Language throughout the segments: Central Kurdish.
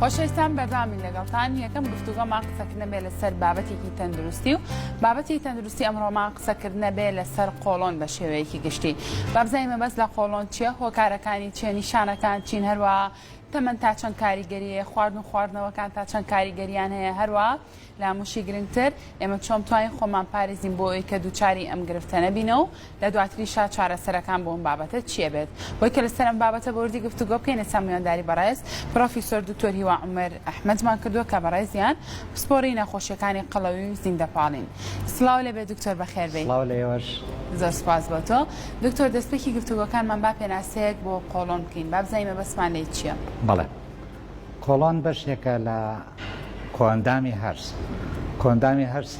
خۆشەویستان بەردەوامین لەگەڵتان یەکەم گفتوگۆمان قسەکردنە بێ لەسەر بابەتێکی تەندروستی و بابەتی تەندروستی ئەمڕۆمان قسەکردنە بێ لەسەر قۆڵۆن بە شێوەیەکی گشتی بابزانین مەبەست لە قۆڵۆن چییە هۆکارەکانی چیە نیشانەکان چین هەروە تەمەن تا چەند کاریگەری هەیە خواردن و خواردنەوەکان تا چەند کاریگەریان هەیە هەروە لە هەمووشی گرنگتر ئێمە چۆن بتوانین خۆمان پارێزین بۆ ئەوەی کە دووچاری ئەم گرفتە نەبینەوە و لە دواتریشا چارەسەرەکان بۆ ئەم بابەتە چیە بێت بۆی کە لەسەر ئەم بابەتە بە وردی گفتوگۆ بکەین ئێستا میوانداری بەڕێز پرۆفیسۆر دکتۆر هیوا عومەر ئەحمەدمان کردووە کە بەڕێزیان پسپۆڕی نەخۆشیەکانی قەڵەوی و زیندەپاڵین. سڵاو لێبێ دکتۆر بەخێر بێی. سڵاو لە ئێوەش. زۆر سوپاس بۆ تۆ. دکتۆر دەستپێکی گفتوگۆکانمان با پێناسەیەک بۆ قۆڵۆن بکەین با بزانین مەبەستمان لێی چیە؟ بەڵێ. کۆڵۆن بەشێکە لە کۆئەندامی هەرس. کۆئەندامی هەرس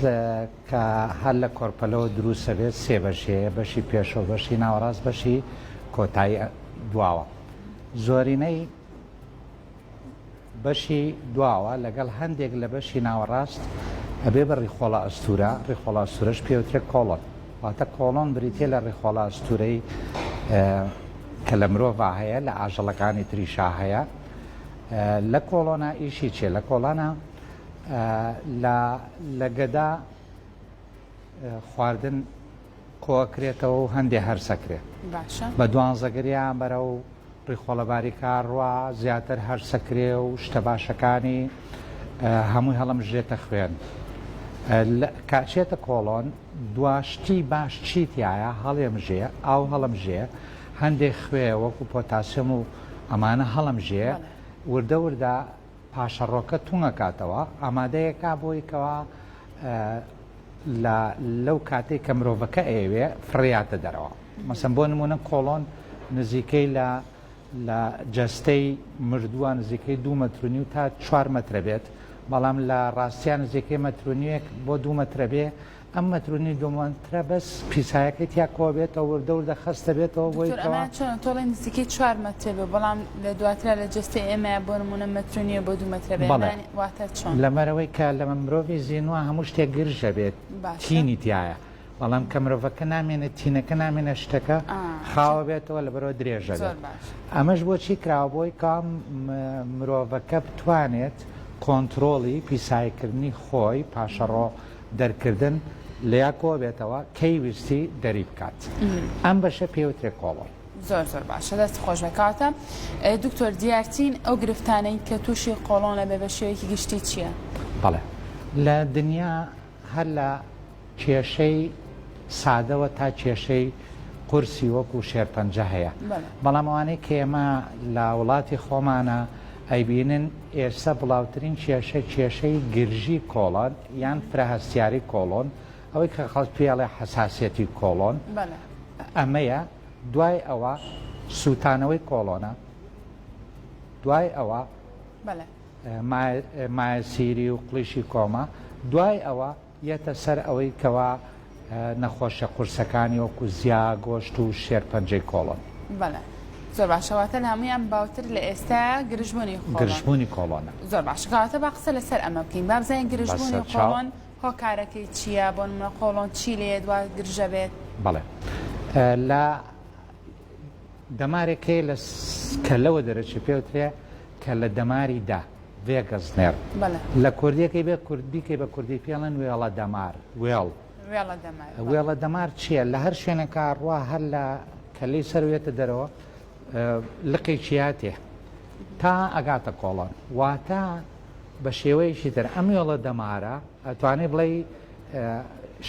کە هەر لە کۆرپەلەوە دروست ئەبێت سێ بەشی هەیە، بەشی پێشەوە، بەشی ناوەڕاست، بەشی کۆتایی دواوە. زۆرینەی بەشی دواوە لەگەڵ هەندێک لە بەشی ناوەڕاست ئەبێ بە ڕیخۆڵە ئەستوورە، ڕیخۆڵە ئەستوورەش پێوترێ کۆڵۆن. واتە کۆڵۆن بریتیە لە ڕیخۆڵە ئەستوورەی کە لە مرۆڤا هەیە، لە ئاژەڵەکانی تریشا هەیە. لە کۆڵۆنا ئیشی چیە؟ لە کۆڵانا لە لە گەدا خواردن کۆئەکرێتەوە و هەندێ هەرسەکرێ. باشە. بە دوانزەگریا بەرەو ڕیخۆڵە باریکە ڕوا زیاتر هەرسەکرێ و شتە باشەکانی هەمووی هەڵەمژرێتە خوێن. کە ئەچێتە کۆڵۆن دوا شتی باش چی تیایە هەڵێمژێ ئاو هەڵەمژێ هەندێ خوێ وەکو پۆتاسیۆم و ئەمانە هەڵەمژێ وردە وردە پاشەڕۆکە تونگ ئەکاتەوە ئامادەیەکا بۆی کەوا لە لەو کاتەی کە مرۆڤەکە ئەیەوێ فڕیاتە دەرەوە مەسەن بۆ نمونە کۆڵۆن نزیکەی لە لە جەستەی مردووە نزیکەی دوو مەتر و نیو تا چوار مەترە بێت بەڵام لە ڕاستیا نزیکەی مەتر و نیوێک بۆ دوو مەترە بێ ئەم مەتر و نیو دوو مەترە بەس پیسایەکەی تیا کۆ بێتەوە وردە وردە خەستە بێتەوە بۆی دکتۆر ئەمە چۆنە تۆ ڵێی نزیکەی چوار مەتر بێ بەڵام لە دواترا لە جەستەی ئێمەیا بۆ نمونە مەتر و نیوە بۆ دوو مەترە بێ بەڵێ ئەمە واتە چۆن؟ لەبەرئەوەی کە لە مرۆڤی زینووە هەموو شتێک گرژە بێت باشە. تینی تیایە بەڵام کە مرۆڤەکە نامێنێت تینەکە نامێنێت شتەکە خاوە بێتەوە لەبەرەوە درێژە بێت ئەمەش بۆچی کراوە بۆی کە مرۆڤەکە بتوانێت کۆنترۆڵی پیساییکردنی خۆی پاشەڕۆ دەرکردن لە کۆ بێتەوە کەی ویستی دەری بکات ئەم بەشە پێوترێ کۆڵۆن. زۆر زۆر باشە دەست خۆش بێت کەواتە دکتۆر دیارترین ئەو گرفتانەی کە تووشی قۆڵۆن ئەبێ بە شێوەیەکی گشتی چییە؟ بەڵێ لە دنیا هەر لە کێشەی سادەوە تا کێشەی قورسی وەکو شێرپەنجە هەیە، بەڵام ئەوانەی کە ئێمە لە وڵاتی خۆمانە ئەیبینن ئێستا بڵاوترین کێشە کێشەی گرژی کۆڵۆن یان فرە هەستیاری کۆڵۆن ئەوەی کە خەڵک پێی ئەڵێ حەساسیەتی کۆڵۆن ئەمەیە دوای ئەوە سووتانەوەی کۆڵۆنە دوای ئەوە مایەسیری و قڵیشی کۆما، دوای ئەوە یەتە سەر ئەوەی کەوا نەخۆشیە قورسەکانی وەکو زیا، گۆشت و شێرپەنجەی کۆڵۆن. بەڵێ زۆر باشە واتە لە هەموویان باوتر لە ئێستایا گرژبوونی کۆڵۆن. گرژبوونی کۆڵۆنە. زۆر باشە کەواتە با قسە لەسەر ئەمە بکەین با بزانین گرژبوونی کۆڵۆن هۆکارەکەی چییە بۆ نمونە قۆڵۆن چی لێیەت وا گرژە بێت؟ بەڵێ لە دەمارێک هەیە لە کەلەوە دەرەچێ پێوترێ کەلە دەماری دا، Vagus nerve. بەڵێ. لە کوردیەکەی بێ کورد بیکەی بە کوردی پێڵێن وێڵە دەمار، وێڵ. وێڵە دەمار، بەڵێ. وێڵە دەمار چییە؟ لە هەر شوێنێکا ئەڕوا هەر لە کەلەی سەرەوە یەتە دەرەوە لقێکی هاتێ تا ئەگاتە کۆڵۆن. واتە بە شێوەیەکی تر ئەم وێڵە دەمارە ئەتوانی بڵێی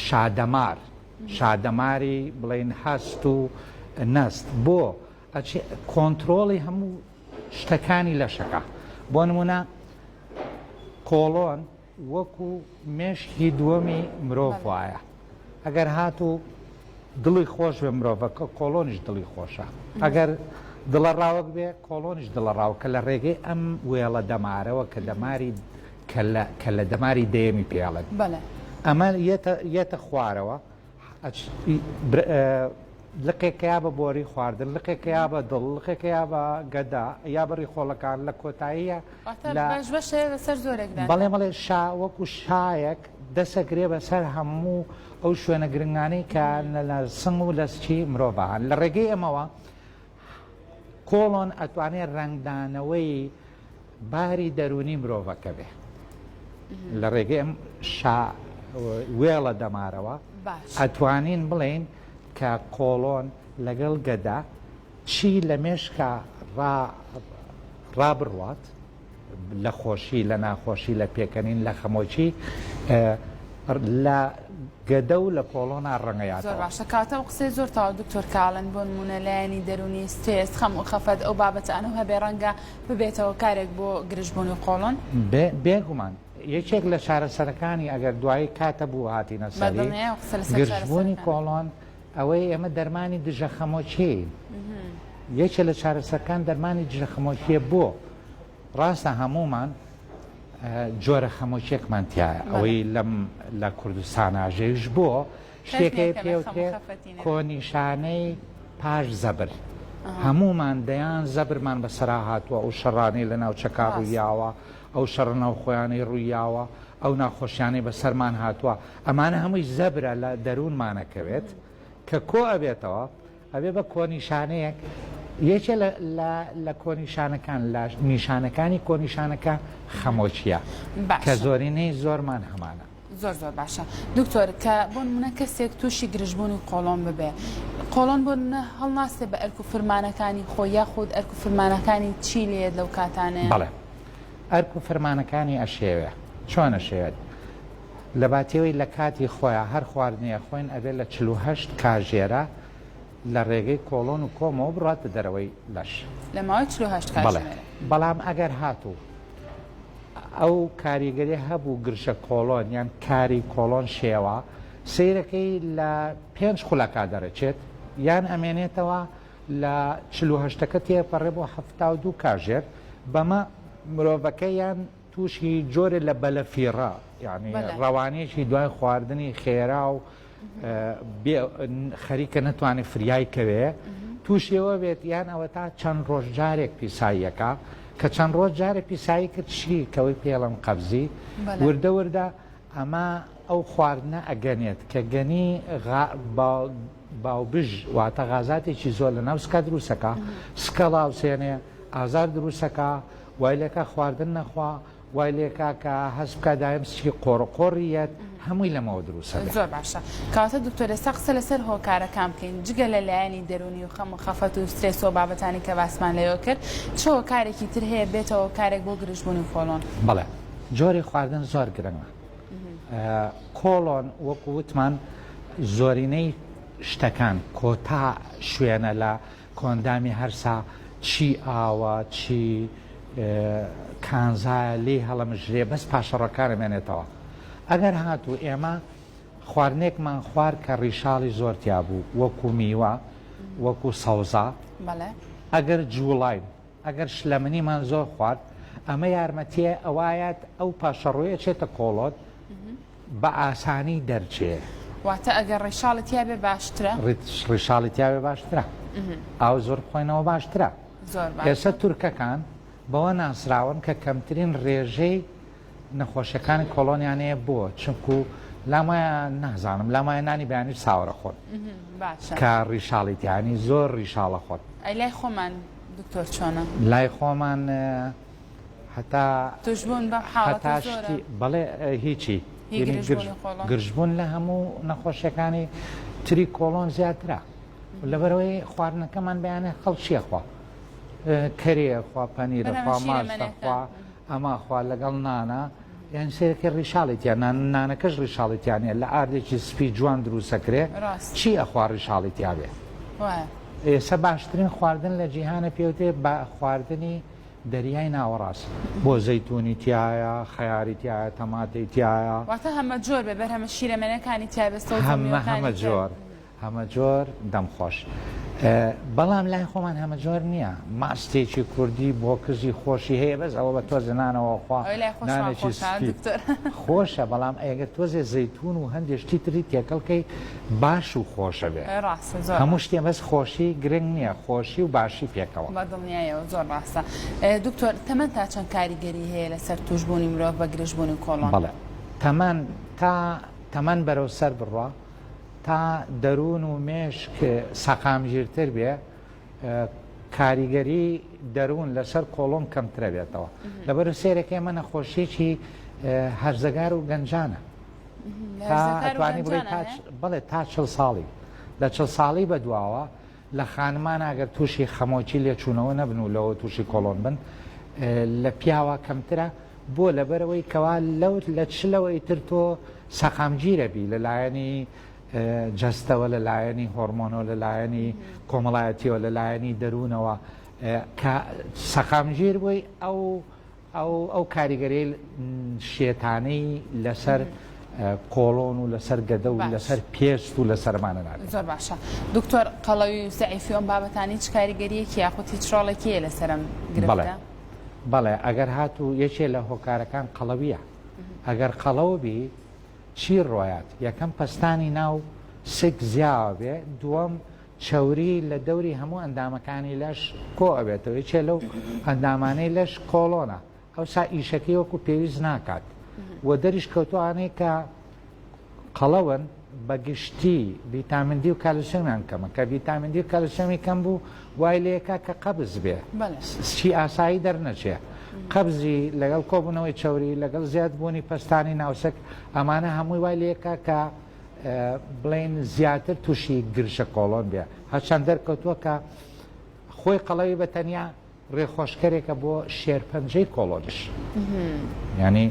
شادەمار. شادەماری بڵێین هەست و نەست بۆ ئەچێ کۆنترۆڵی هەموو شتەکانی لەشەکە بۆ نمونە کۆڵۆن وەکو مێشکی دووەمی مرۆڤ وایە ئەگەر هاتوو دڵی خۆش بێ مرۆڤەکە کۆڵۆنیش دڵی خۆشە ئەگەر دڵە ڕاوک بێ کۆڵۆنیش دڵە ڕاوکە لە ڕێگەی ئەم وێڵە دەمارەوە کە دەماری کە لە دەماری دەیەمی پێڵن ئەمە یەتە خوارەوە لقێکە یا بە بۆری خواردن لقێکە یا بە دڵ لقێکە یا بە گەدە یا بە ڕیخۆڵەکان لە کۆتاییە بەڵێ بەڵێ شا وەکو شایەک دەسەگرێ بەسەر هەموو ئەو شوێنە گرنگانەی کە لە سنگ و لەسکی مرۆڤ هەن لە ڕێگەی ئەمەوە کۆڵۆن ئەتوانێت ڕەنگدانەوەی. باری دەروونی مرۆڤەکە بێ لە ڕێگەی ئەم شا وێڵە دەمارەوە ئەتوانین بڵێین کە قۆڵۆن لەگەڵ گەدە چی لە مێشکا ڕا ڕابڕوات لە خۆشی لە ناخۆشی لە پێکەنین لە خەمۆکی لە گەدە و لە کۆڵۆنا ڕەنگەیاتەوە. زۆر باشە کاتە ئەو قسەی زۆر تەواو دکتۆر کاڵن بۆ نمونە لایەنی دەرونی سترێس خەم و خەفەت ئەو بابەتانە و هەبێ ڕەنگە ببێتە هۆکارێک بۆ گرژبوونی قۆڵۆن؟ بێگومان یەکێک لە چارەسەرەکانی ئەگەر دوایی کاتە بوو هاتینە سەری بەدڵنیایەوە قسە لەسەر گرژبوونی چارەسەرەکانە. کۆڵۆن ئەوەی ئێمە دەرمانی دژە خەمۆکیین یەکێ لە چارەسەرکان دەرمانی دژە خەمۆکیە بۆ ڕاستە هەموومان جۆرە خەمۆکیەکمان تایە ئەوەی لەم لە کوردستان ئاژەیش بۆ شتێکەیە پێوترێ کۆنیشانەی پاش زەبر هەموومان دەیان زەبرمان بەسەرا هاتووە ئەو شەڕانەی لە ناوچەکە ڕوویاوە ئەو شەڕە ناوخۆیانەی ڕوویاوە ئەو ناخۆشیانەی بەسەرمان هاتووە ئەمانە هەمووی زەبرە لە دەروونمانەکەوێت کە کۆ ئەبێتەوە ئەبێ بە کۆنیشانەیەک، یەکێ لە لە لە کۆنیشانەکان لە نیشانەکانی کۆنیشانەکە خەمۆکییە کە باشە. زۆرینەی زۆرمان هەمانە. زۆر زۆر باشە دکتۆر کە بۆ نمونە کەسێک تووشی گرژبوونی قۆڵۆن ببێ قۆڵۆن بۆ نمونە هەڵناستێ بە ئەرک و فرمانەکانی خۆی یاخود ئەرک و فرمانەکانی چی لێت لەو کاتانەیە؟ بەڵێ ئەرک و فرمانەکانی ئەشێوێ. چۆن ئەشێوێت؟ لەباتیەوەی لە کاتی خۆیا هەر خواردنی ئەخۆین ئەبێ لە 48 کاژێرا لە ڕێگەی کۆڵۆن و کۆمەوە بڕاتە دەرەوەی لەش. لە ماوەی 48 بەڵێ کاژمێرە. بەڵام ئەگەر هاتوو ئەو کاریگەری هەبوو گرژە کۆڵۆن یان کاری کۆڵۆن شێوە سەیرەکەی لە پێنج خولەکا دەرەچێت یان ئەمێنێتەوە لە 48 ەکە تێپەڕێ بۆ 72 کاژێر بەمە مرۆڤەکە یان تووشی جۆرێ لە بەلەفیڕە یانی ڕەوانیەکی دوای خواردنی خێرا و بێ خەریکە نەتوانێت فریای کەوێ تووشیەوە بێت یان ئەوە تا چەند ڕۆژ جارێک پیساییەکە کە چەند ڕۆژ جارێک پیسایی کرد چی کەوەی پێڵم قەبزی وردە وردە ئەمە ئەو خواردنە ئەگەنێت کە گەنی باوبژ واتە غازاتێکی زۆر لە ناو سکا دروستەکە سکە ڵاوسێنێ ئازار دروستەکە وای لێکا خواردن نەخوا، وای لێکا کە هەست بکا دایم سکی قۆڕ قۆڕی یەت، هەمووی لەمەوە دروست ئەبێ. زۆر باشە کەواتە دکتۆر ئێستا قسە لەسەر هۆکارەکان بکەین جگە لە لایەنی دەروونی و خەم و خەفەت و سترێس و بابەتانی کە باسمان لێوە کرد چ هۆکارێکی تر هەیە بێتە هۆکارێک بۆ گرژبوونی قۆڵۆن؟ بەڵێ جۆری خواردن زۆر گرنگە کۆڵۆن وەکو وتمان زۆرینەی شتەکان کۆتا شوێنە لە کۆئەندامی هەرسە چی ئاوە چی کانزایە لێی هەڵەمژرێ بەس پاشەڕۆکان ئەمێنێتەوە ئەگەر هاتوو ئێمە خواردنێکمان خوارد کە ڕیشاڵی زۆر تیا بوو وەکو میوە وەکو سەوزە ئەگەر جوڵاین ئەگەر شلەمەنیمان زۆر خوارد ئەمە یارمەتیە ئەوایەت ئەو پاشەڕۆیە چێتە کۆڵۆت بە ئاسانی دەرچێ. واتە ئەگەر ڕیشاڵی تیابێ باشترە؟ ڕیشاڵی تیابێ باشترە. ئاو زۆر بخۆینەوە باشترە. زۆر باشە. ئێستا تورکەکان بەوە ناسراون کە کەمترین ڕێژەی نەخۆشیەکانی کۆڵۆنیان هەیە بۆ؟ چونکو لام وایە نازانم لام وایە نانی بەیانی ساوەرە خۆن. باشە. کە ڕیشاڵی تیانی زۆر ڕیشاڵە خۆن. ئەی لای خۆمان دکتۆر چۆنە؟ لای خۆمان هەتا توشبوون بەم حاڵەتە هەتا زۆرە؟ شتی بەڵێ هیچی هی یعنی گرژبوونی قۆڵۆن؟ گرژبوون لە هەموو نەخۆشیەکانی تری کۆڵۆن زیاترە لەبەرەوەی خواردنەکەمان بەیانە خەڵک چیە خوا کەرێ خوا پەنیرە بەرهەمە خوا ماستە خوا شیرەمەنیەکان. ئەمە خوا لەگەڵ نانە یان سەیرەکەی ڕیشاڵی تیا نان نانەکەش ڕیشاڵی تیا نیە لە ئاردێکی سپی جوان دروستەکرێ ڕاست. چی ئەخوا ڕیشاڵی تیا بێ وایە. ئێستا باشترین خواردن لە جیهانە پێوترێ بە خواردنی دەریای ناوەڕاست بۆ زەیتونی تیایە خەیاری تیایە تەماتەی تیایە. واتە هەمە جۆر بێ بەرهەمە شیرەمەنیەکانی تیا بێ سەوزە و هەمە میوەکانی هەمە تیا جۆر هەمە جۆر دەم خۆش. بەڵام لای خۆمان هەمە جۆر نییە ماستێکی کوردی بۆ کزی خۆشی هەیە بەس ئەوە بە تۆزێ نانەوە خوا ئەوەی لای خۆشمان نانێکی خۆشە سپی دکتۆر. خۆشە بەڵام ئەگەر تۆزێ زەیتون و هەندێ شتی تری تێکەڵ کەی باش و خۆشە بێ ڕاستە زۆر هەموو ڕاستە. شتێ بەس خۆشی گرنگ نییە خۆشی و باشی پێکەوە. بە دڵنیایەوە زۆر ڕاستە. دکتۆر تەمەن تا چەند کاریگەری هەیە لەسەر توشبوونی مرۆڤ بە گرژبوونی کۆڵۆن؟ بەڵێ تەمەن تا تەمەن بەرەو سەر بڕوا تا دەروون و مێشک سەقامگیرتر بێ. کاریگەری دەروون لەسەر کۆڵۆن کەمترە بێتەوە. لەبەر سێرەکە ئێمە نەخۆشیەکی هەرزەگار و گەنجانە. تا ئەتوانی بڵێ بڵێ تا چل ساڵی لە چل ساڵی بەدواوە لە خانمان ئەگەر تووشی خەمۆکی لێچوونەوە نەبن و لەوە تووشی کۆڵۆن بن لە پیاوە کەمترە بۆ لەبەرەوەی کەوا لەو لە چلەوە ئیتر تۆ سەقامگیرە بی لە لایەنی جەستەوە لە لایەنی هۆرمۆنەوە لە لایەنی کۆمەڵایەتیەوە لە لایەنی دەروونەوە کە سەقامگیر بووی ئەو ئەو ئەو کاریگەریەی شێتانەی لەسەر کۆڵۆن و لەسەر گەدە و لەسەر پێست و لەسەرمانە نابێت. زۆر باشە دکتۆر قەڵەوی و زەعیفی ئەم بابەتانە هیچ کاریگەریەکی یاخود هیچ ڕۆڵێکی هەیە لەسەر ئەم گرفتە؟ بەڵێ ئەگەر هاتوو یەکێ لە هۆکارەکان قەڵەویە ئەگەر قەڵەو بی چی ڕۆیات یەکەم پەستانی ناو سک زیاوە بێ دووەم چەوری لە دەوری هەموو ئەندامەکانی لەش کۆ ئەبێتەوە، یەکێ لەو ئەندامانەی لەش کۆڵۆنە، ئەوسا ئیشەکەی وەکو پێویست ناکات و دەریش کەوتووە ئەوانەی کە قەڵەون بە گشتی ڤیتامین دی و کالسیۆمیان کەمە، کە ڤیتامین دی و کالسیۆمی کەم بوو وای لێکا کە قەبز بێ، سکی ئاسایی دەرنەچێ، قەبزی لەگەڵ کۆبوونەوەی چەوری لەگەڵ زیادبوونی پەستانی ناوسک ئەمانە هەمووی وای لێکا کە بڵێین زیاتر تووشی گرژە کۆڵۆن بێ هەرچەند دەرکەوتووە کە خۆی قەڵەوی بە تەنیا ڕێخۆشکەرێکە بۆ شێرپەنجەی کۆڵۆنیش ینی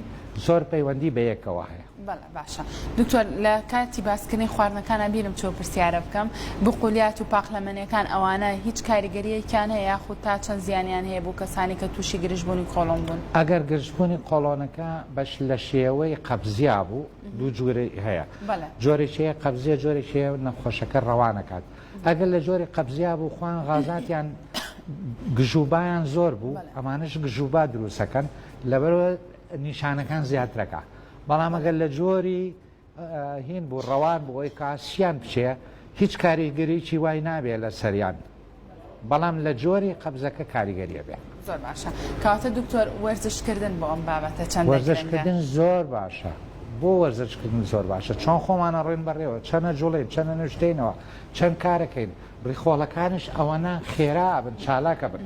زۆر پەیوەندی بە یەکەوە هەیە. بەڵێ باشە دکتۆر لە کاتی باسکردنی خواردنەکانە بیرم چۆ پرسیارە بکەم بقولیات و پاقلەمەنیەکان ئەوانە هیچ کاریگەریەکیان هەیە یاخود تا چەند زیانیان هەیە بۆ کەسانی کە تووشی گرژبوونی کۆڵۆن بوون؟ ئەگەر گرژبوونی قۆڵۆنەکە بەش لە شێوەی قەبزیا بوو دوو جۆری هەیە جۆرێکی هەیە قەبزیە جۆرێکی هەیە نەخۆشەکە ڕەوانەکات ئەگەر لە جۆری قەبزیا بوو خوان غازاتیان گژوبایان زۆر بوو ئەمانش گژوبا دروستەکەن لەبەرەوە نیشانەکان زیاترەکە بەڵام ئەگەر لە جۆری هین بوو ڕەوان بۆ ئەوی کاسیان بچێ هیچ کاریگەریی وای نابێ لە سەریان بەڵام لە جۆری قەبزەکە کاریگەری ئەبێ. زۆر باشە کەواتە دکتۆر وەرزش کردن بۆ ئەم بابەتە چەندە گرنگە؟ وەرزش کردن زۆر باشە بۆ وەرزش کردن زۆر باشە چۆن خۆمان ئەڕۆین بەڕێوە چەنە جوڵێین چەنە نوشتێینەوە چەند کارەکەین ڕیخۆڵەکانیش ئەوەنە خێرا ئەبن چالاک ئەبن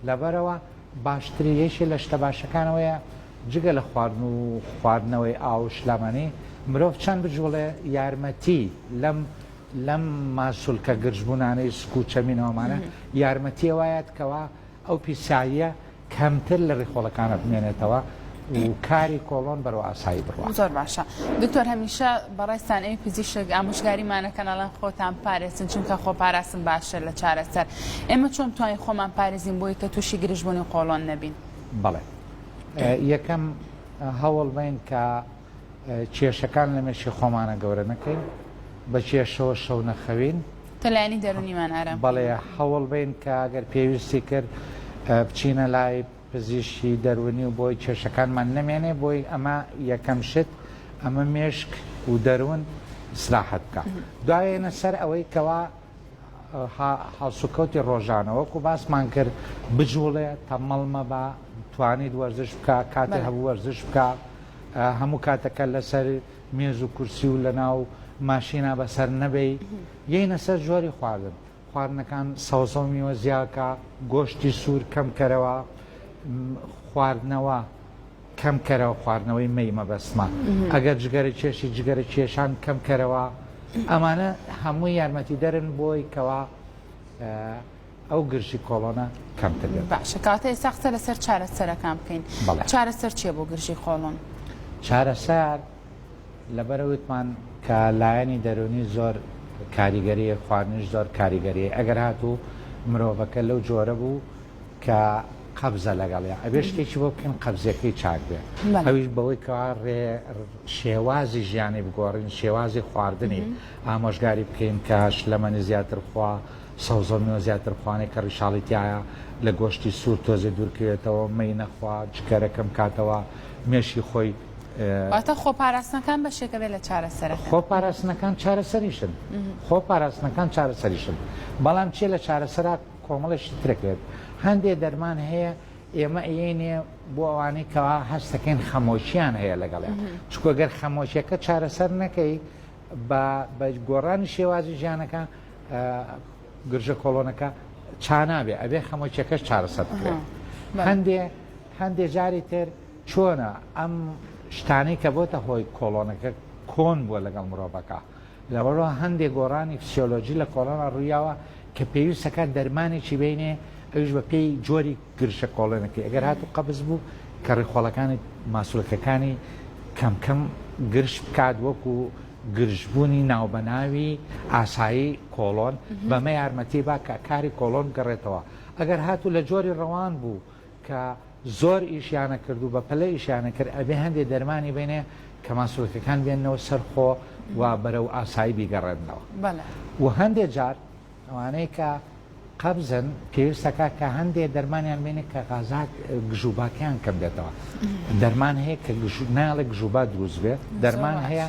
لەبەرئەوە باشترین یەکێ لە شتە باشەکانەوەیە جگە لە خواردن و خواردنەوەی ئاو و شلەمەنی مرۆڤ چەند بجوڵێ یارمەتی لەم لەم ماسولکە گرژبوونانەی سک و چەمینەوەمانە یارمەتی ئەوایەت کەوا ئەو پیساییە کەمتر لە ڕیخۆڵەکانە بمێنێتەوە و کاری کۆڵۆن بەرەو ئاسایی بڕوا. زۆر باشە دکتۆر هەمیشە بەڕێزتان ئەوی پزیشک ئامۆژگاریمانەکەن ئەڵێن خۆتان پارێزن چونکە خۆپاراستن باشترە لە چارەسەر ئێمە چۆن بتوانین خۆمان پارێزین بۆی کە تووشی گرژبوونی قۆڵۆن نەبین؟ بەڵێ یەکەم هەوڵ بەین کە کێشەکان لە مێشکی خۆمانە گەورە نەکەین، بە کێشەوە شەو نەخەوین. تا لایەنی دەروونیمان ئارام بکەین. بەڵێ هەوڵ بەین کە ئەگەر پێویستی کرد بچینە لای پزیشکی دەروونی و بۆی کێشەکانمان نەمێنێ، بۆی ئەمە یەکەم شت ئەمە مێشک و دەروون ئیسراحەت بکا. دوایێنە سەر ئەوەی کەوا هەڵسوکەوتی ڕۆژانە وەکو باسمان کرد بجوڵێ، تەمەڵ مەبە، توانیت وەرزش بکە، کاتێ هەبوو وەرزش بکە، هەموو کاتەکە لەسەر مێز و کورسی و لەناو ماشینا بەسەر نەبەی، یەینە سەر جۆری خواردن، خواردنەکان سەوزە و میوە زیاکە، گۆشتی سوور کەم کەرەوە، خواردنەوە کەم کەرەوە خواردنەوەی مەی مەبەستمە ئەگەر جگەرە کێشی جگەرە کێشان کەم کەرەوە ئەمانە هەموو یارمەتیدەرن بۆی کەوا ئەو گرژی کۆڵۆنە کەمتر بێت. باشە کەواتە ئێستا قسە لەسەر چارەسەرەکان بکەین بەڵێ. چارەسەر چیە بۆ گرژی قۆڵۆن؟ چارەسەر لەبەرە وتمان کە لایەنی دەروونی زۆر کاریگەریە خواردنیش زۆر کاریگەریە ئەگەر هاتوو مرۆڤەکە لەو جۆرە بوو کە قەبزە لەگەڵیا ئەبێ شتێکی بۆ بکەین قەبزیەکەی چاک بێ ئەویش بەوەی کەوا ڕێ شێوازی ژیانی بگۆڕین شێوازی خواردنی ئامۆژگاری بکەین کە شلەمەنی زیاتر خوا سەوزە میوە زیاتر خوانێ کە ڕیشاڵی تایە لە گۆشتی سوور تۆزێ دوورکەوێتەوە مەی نەخوا جگەرە کەم کاتەوە مێشکی خۆی واتە خۆپاراستنەکان بەشێکە بێ لە چارەسەرەکان. خۆپاراستنەکان چارەسەریشن خۆپاراستنەکان چارەسەریشن بەڵام چێ لە چارەسەرا کۆمەڵێ شتی ترە کرێت هەندێ دەرمان هەیە ئێمە ئەیەینێ بۆ ئەوانەی کەوا هەستەکەین خەمۆکیان هەیە لەگەڵیان چونکە گەر خەمۆکیەکە چارەسەر نەکەی بە بە گۆڕانی شێوازی ژیانەکە گرژە کۆڵۆنەکە چانابێ ئەبێ خەمۆکیەکەش چارەسەر بکرێت. هەندێ هەندێ جاری تر چۆنە ئەم شتانەی کە بۆتە هۆی کۆڵۆنەکە کۆن بووە لەگەڵ مرۆڤەکە لەبەرئەوە هەندێ گۆڕانی فسیۆلۆجی لە کۆڵۆنا ڕوویاوە کە پێویستەکات دەرمانێکی بینێ ئەویش بە پێی جۆری گرژە کۆڵێنەکەی ئەگەر هاتوو قەبز بوو کە ڕیخۆڵەکانی ماسولکەکانی کەم کەم گرژ بکات وەکو گرژبوونی ناوبەناوی ئاسایی کۆڵۆن بەمە یارمەتی با کە کاری کۆڵۆن بگەڕێتەوە ئەگەر هاتوو لە جۆری ڕەوان بوو کە زۆر ئیشیانە کرد و بە پەلە ئیشیانە کرد ئەبێ هەندێ دەرمانی بینێ کە ماسولکەکان بێنەوە سەر خۆ و بەرەو ئاسایی بیگەڕێننەوە و هەندێ جار ئەوانەی کە قەبزن پێویستەکە کە هەندێ دەرمانیان بێنێ کە غازات گژوباکەیان کەم بێتەوە دەرمان هەیە کە ناڵێ گژوبا دروست بێت دەرمان هەیە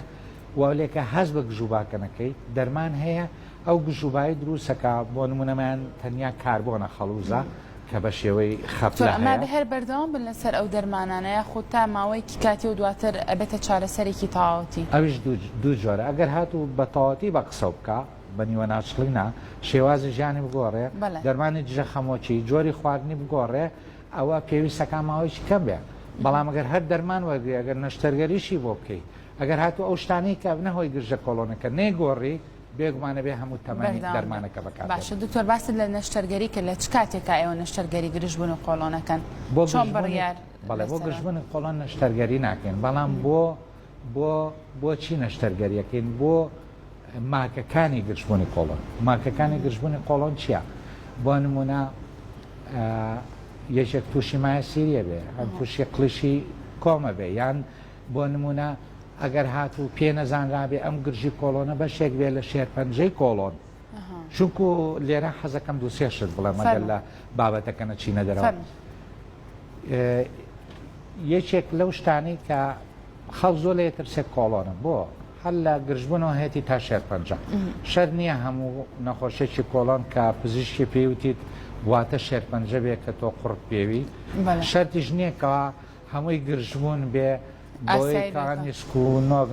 وەلێکە هەست بە گژوباکە نەکەی دەرمان هەیە ئەو گژوبای دروستەکە بۆ نمونەمان تەنیا کاربۆنە خەڵوزە کە بە شێوەی خەپلە هەیە. ئەمە هەر بەردەوام بن لەسەر ئەو دەرمانانە یاخود تا ماوەیەکی کاتی و دواتر ئەبێتە چارەسەرێکی تەواوەتی؟ ئەویش دوو جۆرە ئەگەر هاتوو بە تەواوەتی بە قسەو بکا بە نیوە ناچڵی نا، شێوازی ژیانی بگۆڕێ، دەرمانی دژە خەمۆکی، جۆری خواردنی بگۆڕێ، ئەوە پێویستەکا ماوەیەکی کەم بێ. بەڵام ئەگەر هەر دەرمان وەرگری، ئەگەر نەشتەرگەریشی بۆ بکەی، ئەگەر هاتوو ئەو شتانەی کە ئەبنە هۆی گرژە کۆڵۆنەکە نەیگۆڕی، بێگومان ئەبێ هەموو تەمەنی دەرمانەکە بەکار بێنی. باشە دکتۆر باست لە نەشتەرگەری کرد، لە چ کاتێکا ئێوە نەشتەرگەری گرژبوون و قۆڵۆن ئەکەن؟ چۆن بڕیار بەڵێ بۆ گرژبوونی قۆڵۆن نەشتەرگەری ناکەین، بەڵام بۆ بۆ بۆچی نەشتەرگەری ئەکەین؟ بۆ ماکەکانی گرژبوونی کۆڵۆن. ماکەکانی گرژبوونی قۆڵۆن چییە؟ بۆ نمونە یەکێک تووشی مایەسیریە بێ، ئەم تووشی قڵیشی کۆمە بێ، یان بۆ نمونە ئەگەر هاتوو پێ نەزانرابێ ئەم گرژی کۆڵۆنە بەشێک بێ لە شێرپەنجەی کۆڵۆن. چونکو لێرە حەزەکەم دوو سێ شت بڵێم ئەگەر لە بابەتەکە نەچینە دەرەوە. یەکێک لەو شتانەی کە خەڵک زۆر لێ ترسێ کۆڵۆنە بۆ هەر لە گرژبوونەوە هەیەی تا شێرپەنجە شەر نییە هەموو نەخۆشیێکی کۆڵۆن کە پزیشکی پێوتیت واتە شێرپەنجە بێ کە تۆ قوڕ پێوی شەرتیش نییە کەوا هەمووی گرژبوون بێ بۆی کە نیسک و نۆک.